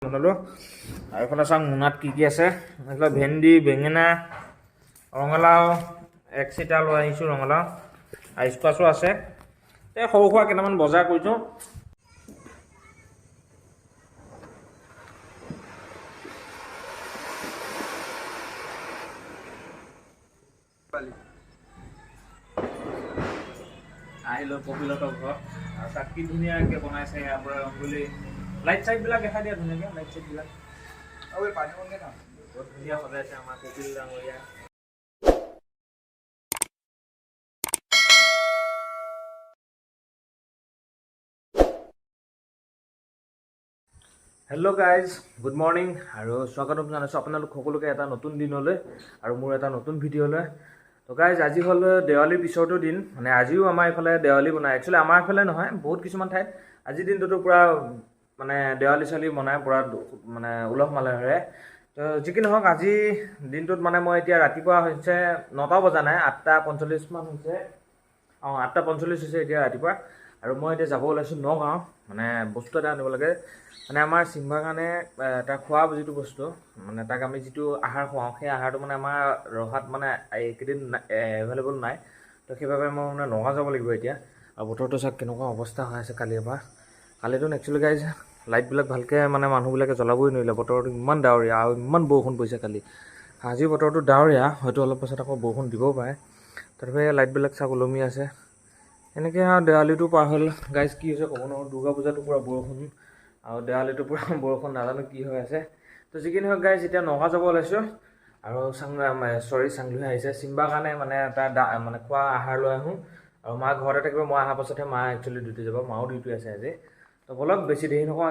নবনালোঁ। আৰু এইফালে চাওক মোনাত কি কি আছে। এইফালে ভেন্দি, বেঙেনা, ৰঙালাও এক চিটা লৈ আহিছোঁ, ৰঙালাও আৰু স্কোৱাচো আছে। এই সৰু সুৰা কেইটামান বজাৰ কৰিছোঁ। আহিলোঁ কপিলহঁতৰ ঘৰত আৰু তাত কি ধুনীয়াকৈ বনাইছে ইয়াৰ পৰা ৰংগোলী। লাইট চাইটবিলাক দেখাই দিয়া ধুনীয়াকৈ, লাইট চাইটবিলাক বহুত ধুনীয়া সজাইছে আমাৰ কপিল ডাঙৰীয়া। হেল্ল' গাইজ, গুড মৰ্ণিং আৰু স্বাগতম জনাইছোঁ আপোনালোক সকলোকে এটা নতুন দিনলৈ আৰু মোৰ এটা নতুন ভিডিঅ'লৈ। তো গাইজ, আজি হ'ল দেৱালীৰ পিছৰটো দিন, মানে আজিও আমাৰ এইফালে দেৱালী বনায়। একচুৱেলি আমাৰ এইফালে নহয়, বহুত কিছুমান ঠাইত আজিৰ দিনটোতো পূৰা মানে দেৱালী চোৱালী বনাই পূৰা মানে উলহ মালহেৰে। তো যি কি নহওক, আজি দিনটোত মানে মই এতিয়া ৰাতিপুৱা হৈছে 9টা বজা নাই, 8:45মান হৈছে। অঁ, 8:45 হৈছে এতিয়া ৰাতিপুৱা। আৰু মই এতিয়া যাব ওলাইছোঁ নগাঁও, মানে বস্তু এটা আনিব লাগে। মানে আমাৰ চিম্বাৰ কাৰণে এটা খোৱা যিটো বস্তু, মানে তাক আমি যিটো আহাৰ খুৱাওঁ, সেই আহাৰটো মানে আমাৰ ৰহাত মানে এইকেইদিন এভেইলেবল নাই। তো সেইবাবে মই মানে নগাঁও যাব লাগিব এতিয়া। আৰু বতৰটো চাওক কেনেকুৱা অৱস্থা হৈ আছে কালিৰ পৰা। কালিতো একচুৱেলি গাইজ লাইটবিলাক ভালকৈ মানে মানুহবিলাকে জ্বলাবই নোৱাৰিলে, বতৰটো ইমান ডাৱৰীয়া আৰু ইমান বৰষুণ পৰিছে কালি। আজি বতৰটো ডাৱৰীয়া, হয়তো অলপ পাছত আকৌ বৰষুণ দিবও পাৰে। তথাপি লাইটবিলাক চাওক ওলমি আছে। এনেকৈ আৰু দেৱালীটো পাৰ হ'ল গাইজ, কি হৈছে ক'ব নোৱাৰোঁ। দুৰ্গা পূজাটো পূৰা বৰষুণ আৰু দেৱালীটো পূৰা বৰষুণ, নাজানো কি হৈ আছে। তো যি কি নহওক গাইজ, এতিয়া নগাঁও যাব ওলাইছোঁ আৰু চাংলুহে আহিছে চিম্বাৰ কাৰণে মানে এটা মানে খোৱা আহাৰ লৈ আহোঁ। আৰু মা ঘৰতে থাকিব, মই অহাৰ পাছতহে মা একচুৱেলি ডিউটি যাব, মাও ডিউটি আছে আজি। তো ব'লক বেছি দেৰি নকওঁ।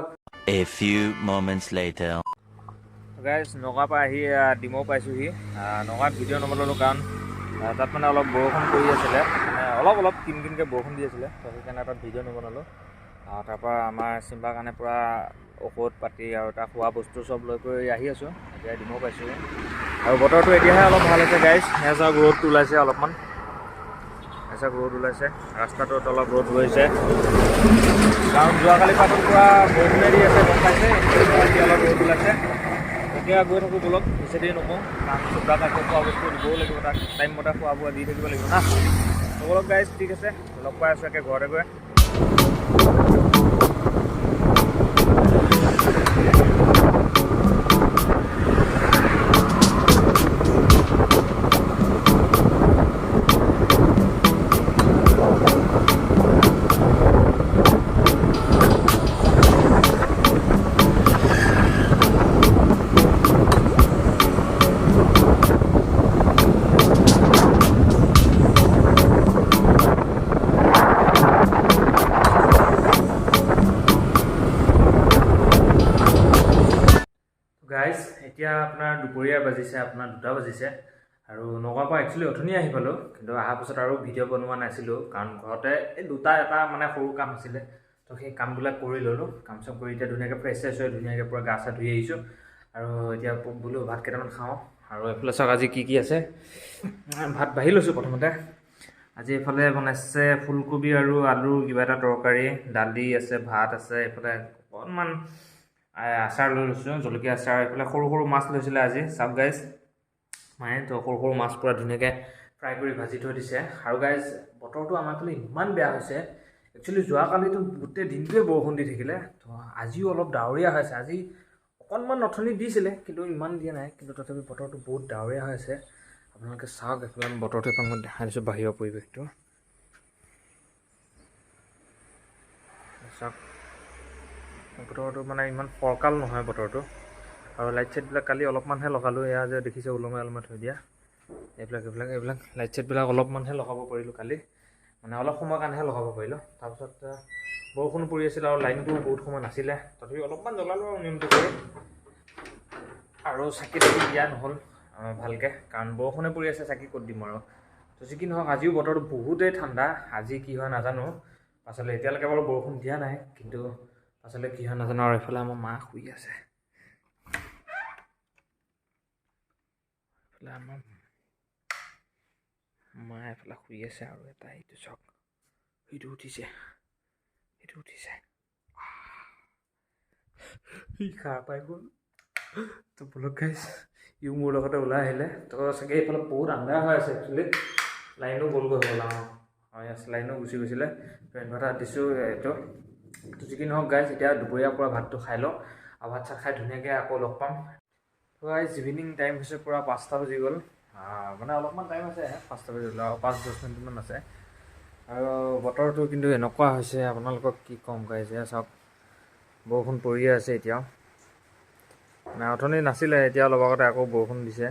A few moments later. Guys, নগাঁৱৰ পৰা আহি ডিমৌ পাইছোঁহি। নগাঁৱত ভিডিঅ' নবনালোঁ কাৰণ তাত মানে অলপ বৰষুণ পৰি আছিলে, মানে অলপ অলপ কিন কিনকৈ বৰষুণ দি আছিলে, তো সেইকাৰণে তাত ভিডিঅ' নবনালোঁ। তাৰপৰা আমাৰ চিম্বাৰ কাৰণে পূৰা ঔষধ পাতি আৰু তাৰ খোৱা বস্তু চব লৈ কৰি আহি আছোঁ। এতিয়া ডিমৌ পাইছোঁহি আৰু বতৰটো এতিয়াহে অলপ ভাল হৈছে গাইজ। সেয়া চাওক ৰ'দটো ওলাইছে অলপমান, সেয়া চাওক ৰ'দ ওলাইছে, ৰাস্তাটোত অলপ ৰ'দ গৈছে। কাৰণ যোৱাকালি পাছত পূৰা বৰষুণে দি আছে, গম পাইছে, এতিয়া অলপ ৰ'দ ওলাইছে। এতিয়া গৈ থাকোঁ ব'লক, বেছি দেৰি নকওঁ, কাৰণ চুব্ৰাক আকৌ খোৱা বস্তু দিবও লাগিব, তাক টাইম মতে খোৱা বোৱা দি থাকিব লাগিব না। তো ব'লক গাইজ, ঠিক আছে, লগ পাই আছোঁ একে ঘৰতে গৈ। গাইজ, এতিয়া আপোনাৰ দুপৰীয়া বাজিছে, আপোনাৰ 2টা বাজিছে। আৰু নগাঁৱৰ পৰা একচুৱেলি অথনি আহি পালোঁ, কিন্তু অহাৰ পাছত আৰু ভিডিঅ' বনোৱা নাছিলোঁ, কাৰণ ঘৰতে এই দুটা এটা মানে সৰু কাম আছিলে, তো সেই কামবিলাক কৰি ল'লোঁ। কাম চাম কৰি এতিয়া ধুনীয়াকৈ ফ্ৰেছ চেছ হৈ ধুনীয়াকৈ পূৰা গা চা ধুই আহিছোঁ। আৰু এতিয়া বোলো ভাত কেইটামান খাওঁ। আৰু এইফালে চাওক আজি কি কি আছে। ভাত বাঢ়ি লৈছোঁ প্ৰথমতে। আজি এইফালে বনাইছে ফুলকবি আৰু আলুৰ কিবা এটা তৰকাৰী, দালি আছে, ভাত আছে, এইফালে অকণমান আচাৰ লৈ লৈছোঁ, জলকীয়া আচাৰ। এইফালে সৰু সৰু মাছ লৈছিলে আজি, চাওক গাইজ মায়ে, তো সৰু সৰু মাছ পূৰা ধুনীয়াকৈ ফ্ৰাই কৰি ভাজি থৈ দিছে। আৰু গাইজ, বতৰটো আমাৰ ফালে ইমান বেয়া হৈছে, একচুৱেলি যোৱাকালিতো গোটেই দিনটোৱে বৰষুণ দি থাকিলে, তো আজিও অলপ ডাৱৰীয়া হৈ আছে। আজি অকণমান অথনি দিছিলে, কিন্তু ইমান দিয়া নাই, কিন্তু তথাপি বতৰটো বহুত ডাৱৰীয়া হৈ আছে। আপোনালোকে চাওক, এইফালে বতৰটো এখন মই দেখাই দিছোঁ, বাহিৰৰ পৰিৱেশটো চাওক। বতৰটো মানে ইমান ফৰকাল নহয় বতৰটো। আৰু লাইট চাইটবিলাক কালি অলপমানহে লগালোঁ, এয়া যে দেখিছে ওলমাই ওলমাই থৈ দিয়া, এইবিলাক এইবিলাক এইবিলাক লাইট চাইটবিলাক অলপমানহে লগাব পাৰিলোঁ কালি, মানে অলপ সময়ৰ কাৰণেহে লগাব পাৰিলোঁ। তাৰপিছত বৰষুণ পৰি আছিল আৰু লাইনটো বহুত সময় নাছিলে, তথাপি অলপমান জ্বলালোঁ আৰু নিয়মটো কৰি। আৰু চাকি তাকি দিয়া নহ'ল ভালকৈ, কাৰণ বৰষুণে পৰি আছে, চাকি ক'ত দিম আৰু। তো যি কি নহওক, আজিও বতৰটো বহুতেই ঠাণ্ডা, আজি কি হয় নাজানো, পাছলৈ এতিয়ালৈকে বাৰু বৰষুণ দিয়া নাই, কিন্তু পাছলৈ কি হয় নাজানো। আৰু এইফালে আমাৰ মা শুই আছে, এইফালে আমাৰ মা এইফালে শুই আছে। আৰু এটা এইটো চাওক, সেইটো উঠিছে, সেইটো উঠিছে। সি সাৰ পাই গ'ল। তো ব'লক গাইজ, ইও মোৰ লগতে ওলাই আহিলে। তো চাগে এইফালে বহুত আন্ধাৰ হৈ আছে একচুৱেলি, লাইনো গ'লগৈ হ'ল। অঁ অঁ য়েছ, লাইনো গুচি গৈছিলে। তো ইনভাৰ্টাৰ দিছোঁ এইটো। তো যি কি নহওক গাইজ, এতিয়া দুপৰীয়াৰ পৰা ভাতটো খাই লওঁ আৰু ভাত চাত খাই ধুনীয়াকৈ আকৌ লগ পাম। তো গাইজ, ইভিনিং টাইম হৈছে, পূৰা 5টা বাজি গ'ল। মানে অলপমান টাইম আছে, 5টা বাজি গ'ল আৰু 5-10 মিনিটমান আছে। আৰু বতৰটো কিন্তু এনেকুৱা হৈছে, আপোনালোকক কি ক'ম গাইজ, এয়া চাওক বৰষুণ পৰিয়ে আছে এতিয়াও। মানে অথনি নাছিলে, এতিয়া অলপ আগতে আকৌ বৰষুণ দিছে।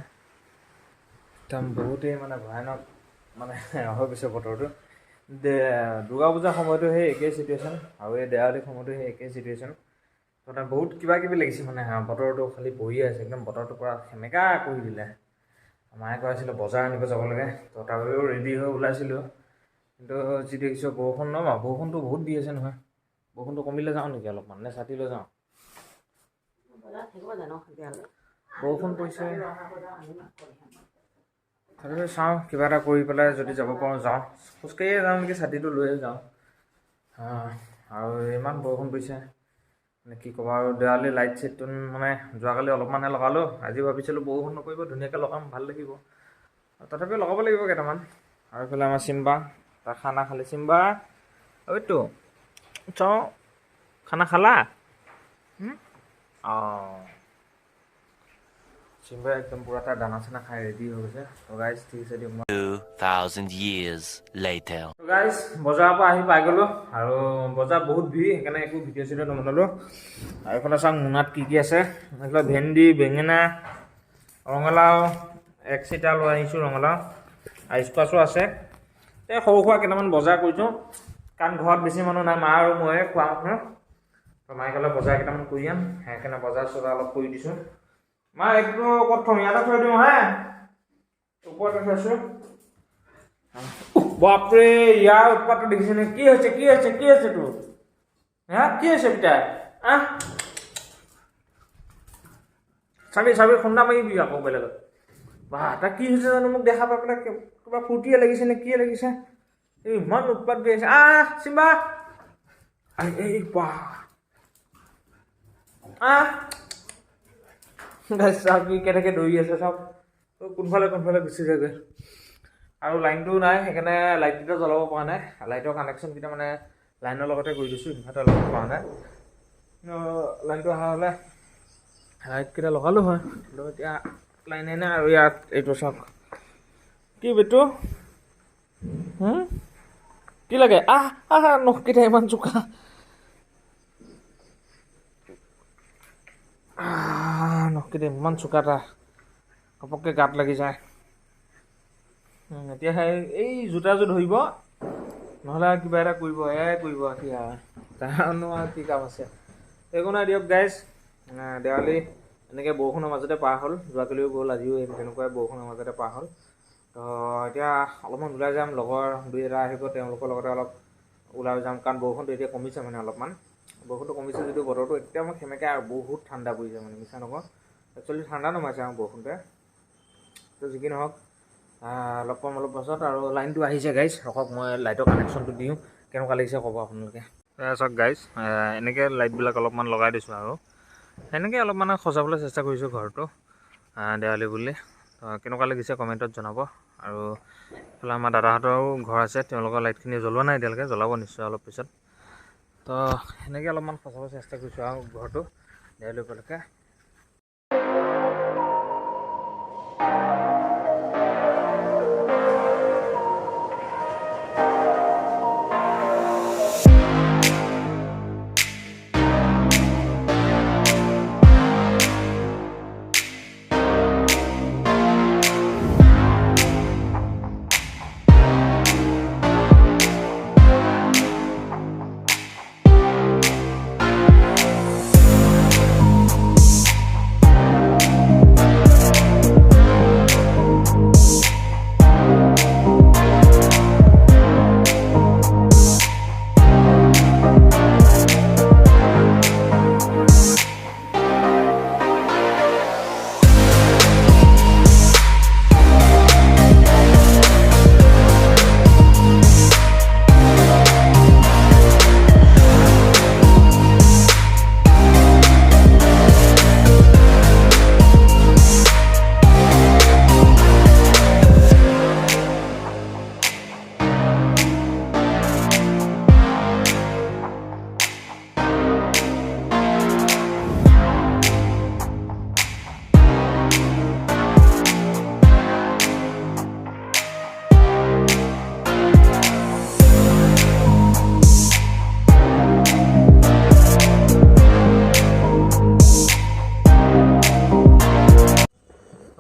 একদম বহুতেই মানে ভয়ানক মানে হৈ গৈছে বতৰটো। দুৰ্গা পূজাৰ সময়তো সেই একেই চিটুৱেশ্যন আৰু এই দেৱালীৰ সময়তো সেই একেই চিটুৱেশ্যন। মানে বহুত কিবা কিবি লাগিছে, মানে বতৰটো খালি পৰিয়ে আছে, একদম বতৰটো পূৰা সেমেকা কৰি দিলে। মায়ে কৈ আছিলে বজাৰ আনিব যাব লাগে, তো তাৰ বাবেও ৰেডি হৈ ওলাইছিলোঁ। কিন্তু যি দেখিছোঁ বৰষুণ ন, বৰষুণটো বহুত দি আছে নহয়। বৰষুণটো কমিলে যাওঁ নেকি অলপমান, নে ছাতি লৈ যাওঁ? বৰষুণ পৰিছে, তথাপিও চাওঁ কিবা এটা কৰি পেলাই যদি যাব পাৰোঁ যাওঁ। খোজকাঢ়িয়ে যাওঁ নেকি, ছাতিটো লৈয়ে যাওঁ। আৰু ইমান বৰষুণ পৰিছে মানে কি ক'বা আৰু। দেৱালী লাইট চাইটটো মানে যোৱাকালি অলপমানহে লগালোঁ, আজি ভাবিছিলোঁ বৰষুণ নপৰিব ধুনীয়াকৈ লগাম, ভাল লাগিব। তথাপিও লগাব লাগিব কেইটামান। আৰু এইফালে আমাৰ চিম্বা, তাৰ খানা খালে। চিম্বা ঐতো চাওঁ, খানা খালা? অঁ, চিম্বা একদম পূৰা তাৰ দানা চানা খাই ৰেডি হৈ গৈছে। তো গাইজ ঠিক আছে দিয়ক। 2000 years later. তো গাইজ, বজাৰৰ পৰা আহি পাই গ'লোঁ আৰু বজাৰ বহুত ভিৰ, সেইকাৰণে একো ভিডিঅ' চিডিঅ' নবনালোঁ। আৰু এইফালে চাওক মোনাত কি কি আছে। এইফালে ভেন্দি, বেঙেনা, ৰঙালাও এক চিটা লৈ আহিছোঁ, ৰঙালাও আৰু স্কোৱাচো আছে। এই সৰু সুৰা কেইটামান বজাৰ কৰিছোঁ, কাৰণ ঘৰত বেছি মানুহ নাই, মা আৰু ময়ে খোৱা মানুহ। তো মায়ে ক'লে বজাৰ কেইটামান কৰি আন, সেইকাৰণে বজাৰ চজাৰ অলপ কৰি দিছোঁ। মা এইটো ক'ত থওঁ? ইয়াতে থৈ দিওঁ হে, ওপৰতে থৈছোঁ। বাপৰে, ইয়াৰ উৎপাতটো দেখিছেনে? কি হৈছে, কি হৈছে, কি হৈছে তোৰ? হা, কি হৈছে পিতাই? আহ, চাবি চাবি, খুন্দা মাৰিবি আকৌ বেলেগত। বাহ, তাৰ কি হৈছে জানো, মোক দেখা পাই পেলাই কিবা ফূৰ্তিয়ে লাগিছে নে কিয়ে লাগিছে, এই ইমান উৎপাত কৰি আছে। আহ চিম্বা, এই বাহ, আহ চাওক কি কেনেকৈ দৌৰি আছে চাওক, কোনফালে কোনফালে গুচি যায়গৈ। আৰু লাইনটোও নাই, সেইকাৰণে লাইটকেইটা জ্বলাব পৰা নাই। লাইটৰ কানেকশ্যনকেইটা মানে লাইনৰ লগতে কৰি দিছোঁ, ইনভাৰ্টাৰ লগাব পৰা নাই। লাইনটো অহা হ'লে লাইটকেইটা লগালোঁ হয়, কিন্তু এতিয়া লাইনে নাই। আৰু ইয়াত এইটো চাওক, কি বেটু, কি লাগে? আহ আহ, নখকেইটা ইমান চোকা, নখকেইটা ইমান চোকা, তাৰ ঘপককৈ গাত লাগি যায়। এতিয়া সেই এই জোতাযোৰ ধৰিব, নহ'লে আৰু কিবা এটা কৰিব, এয়াই কৰিব সি আৰু তাৰনো আৰু কি কাম আছে। একো নাই দিয়ক গাইজ, দেৱালী এনেকৈ বৰষুণৰ মাজতে পাৰ হ'ল, যোৱাকালিও গ'ল, আজিও তেনেকুৱাই বৰষুণৰ মাজতে পাৰ হ'ল। তো এতিয়া অলপমান ওলাই যাম, লগৰ দুই এটা আহিব, তেওঁলোকৰ লগতে অলপ ওলাই যাম, কাৰণ বৰষুণটো এতিয়া কমিছে, মানে অলপমান বৰষুণটো কমিছে যদিও বতৰটো একদম সেমেকা আৰু বহুত ঠাণ্ডা পৰিছে, মানে মিছা নকওঁ, একচুৱেলি ঠাণ্ডা নমাইছে আৰু বৰষুণটোৱে। তো যি কি নহওক, লগ পাম অলপ পাছত। আৰু লাইনটো আহিছে গাইজ, ৰখক মই লাইটৰ কানেকশ্যনটো দিওঁ, কেনেকুৱা লাগিছে ক'ব আপোনালোকে। চাওক গাইজ, এনেকৈ লাইটবিলাক অলপমান লগাই দিছোঁ আৰু সেনেকৈ অলপমান সজাবলৈ চেষ্টা কৰিছোঁ ঘৰটো দেৱালী বুলি। কেনেকুৱা লাগিছে কমেণ্টত জনাব। আৰু এইফালে আমাৰ দাদাহঁতৰো ঘৰ আছে, তেওঁলোকৰ লাইটখিনি জ্বলোৱা নাই এতিয়ালৈকে, জ্বলাব নিশ্চয় অলপ পিছত। তো সেনেকৈ অলপমান সজাব চেষ্টা কৰিছোঁ আৰু ঘৰটো দেৱালী উপলক্ষে।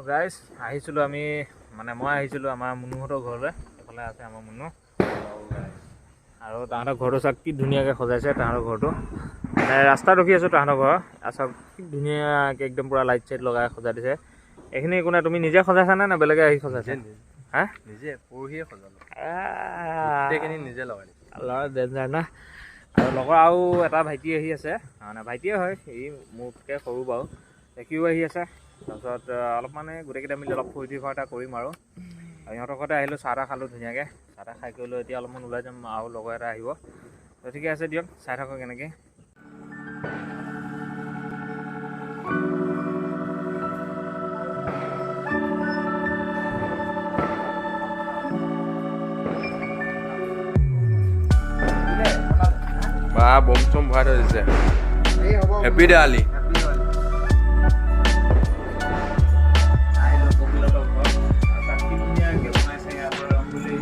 গাইজ আহিছিলোঁ আমি, মানে মই আহিছিলোঁ আমাৰ মুনুহঁতৰ ঘৰলৈ। এইফালে আছে আমাৰ মুনু আৰু তাহাঁতৰ ঘৰটো চাওক কি ধুনীয়াকৈ সজাইছে। তাহাঁতৰ ঘৰটো মানে ৰাস্তাত ৰখি আছোঁ তাহাঁতৰ ঘৰ, চাওক কি ধুনীয়াকৈ একদম পূৰা লাইট চাইট লগাই সজাই দিছে। এইখিনি একো নাই, তুমি নিজে সজাইছানে নে বেলেগে আহি সজাইছে? হা, নিজে পৰহিয়ে সজালোঁ, গোটেইখিনি নিজে লগাই দিছোঁ। ল'ৰা ডেঞ্জাৰ না। আৰু লগৰ আৰু এটা ভাইটি আহি আছে, মানে ভাইটিয়ে হয়, সি মোতকৈ সৰু বাৰু, সিও আহি আছে। তাৰপিছত অলপ মানে গোটেইকেইটা মিলি অলপ ফূৰ্তি ফাৰ্তা কৰিম আৰু ইহঁতৰ ঘৰতে আহিলোঁ, চাহ তাহ খালোঁ ধুনীয়াকৈ। চাহ তাহ খাই কৰি লৈ এতিয়া অলপমান ওলাই যাম, আৰু লগৰ এটা আহিব। তো ঠিকে আছে দিয়ক, চাই থাকক এনেকৈ। বা বম চম ভৰাই থৈ দিছে। হেপী দেৱালী। আহিলোঁ কপিলহঁতৰ ঘৰত, আৰু তাত কি ধুনীয়াকৈ বনাইছে ইয়াৰ পৰা ৰংগোলী,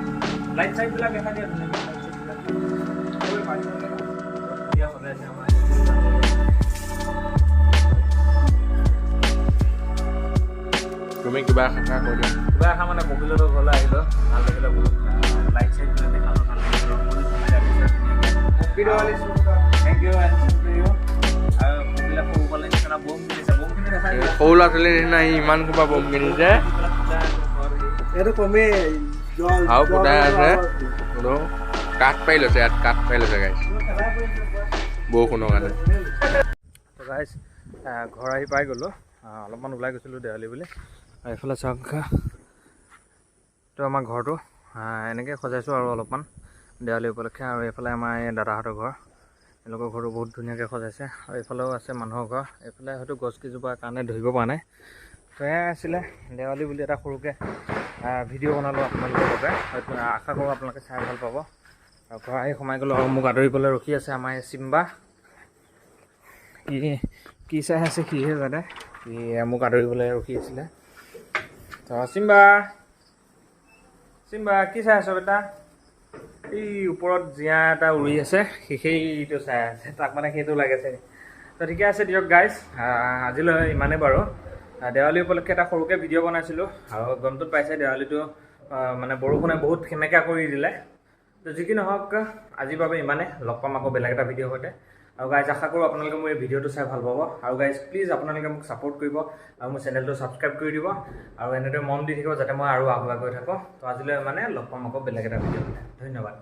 লাইট চাইটবিলাক দেখাই দিয়া ধুনীয়াকৈ, লাইট চাইটবিলাক ধুনীয়া সজাইছে আমাৰ। তুমি কিবা এষাৰ কৈ দিয়া। কিবা এখন মানে কপিলহঁতৰ ঘৰলৈ আহিলোঁ, ভাল লাগিলে বহুত। লাইট চাইটবিলাক দেখালোঁ, ভাল লাগিলে, ৰংগোলী চংগোলী আঁকিছে ধুনীয়াকৈ। Thank you and to you. আৰু কপিলে সৰু পোৱালিৰ নিচিনা বম কিনিছে, বমখিনি দেখাই দিয়া। সৰু ল'ৰা ছোৱালীৰ নিচিনা সি ইমান সোপা বম কিনিছে। এইটো কমেই জল। আৰু ফুটাই আছে। কাঠ পাৰি লৈছে ইয়াত, কাঠ পাৰি লৈছে গাইছ বৰষুণৰ কাৰণে। তো গাইজ ঘৰ আহি পাই গ'লোঁ, অলপমান ওলাই গৈছিলোঁ দেৱালী বুলি। আৰু এইফালে চাওক, তো আমাৰ ঘৰটো এনেকৈ সজাইছোঁ আৰু অলপমান দেৱালী উপলক্ষে। আৰু এইফালে আমাৰ এই দাদাহঁতৰ ঘৰ, তেওঁলোকৰ ঘৰটো বহুত ধুনীয়াকৈ সজাইছে। আৰু এইফালেও আছে মানুহৰ ঘৰ, এইফালে হয়তো গছ কেইজোপাৰ কাৰণে ধৰিব পৰা নাই। তো এয়াই আছিলে দেৱালী বুলি এটা সৰুকৈ ভিডিঅ' বনালোঁ আপোনালোকৰ বাবে। হয়তো আশা কৰোঁ আপোনালোকে চাই ভাল পাব। আৰু ঘৰ আহি সোমাই গ'লোঁ, আৰু মোক আদৰিবলৈ ৰখি আছে আমাৰ এই চিম্বা। কি কি চাই আছে সিহে জানে, সি মোক আদৰিবলৈ ৰখি আছিলে। তো চিম্বা, চিম্বা কি চাই আছ বেটা? এই ওপৰত জিঞা এটা উৰি আছে, সি সেইটো চাই আছে, তাক মানে সেইটো লাগিছে। তো ঠিকে আছে দিয়ক গাইজ, আজিলৈ ইমানেই বাৰু। দেৱালী উপলক্ষে এটা সৰুকৈ ভিডিঅ' বনাইছিলোঁ, আৰু গমটোত পাইছে দেৱালীটো মানে বৰষুণে বহুত সেমেকা কৰি দিলে। তো যি কি নহওক, আজিৰ বাবে ইমানে, লগ পাম আকৌ বেলেগ এটা ভিডিঅ'ৰ সৈতে। আৰু গাইজ আশা কৰোঁ আপোনালোকে মোৰ এই ভিডিঅ'টো চাই ভাল পাব। আৰু গাইজ প্লিজ আপোনালোকে মোক ছাপোৰ্ট কৰিব আৰু মোৰ চেনেলটো ছাবস্ক্ৰাইব কৰি দিব, আৰু এনেদৰে মৰম দি থাকিব যাতে মই আৰু আগুৱাই গৈ থাকোঁ। তো আজিলৈ মানে লগ পাম আকৌ বেলেগ এটা ভিডিঅ'ৰ সৈতে। ধন্যবাদ।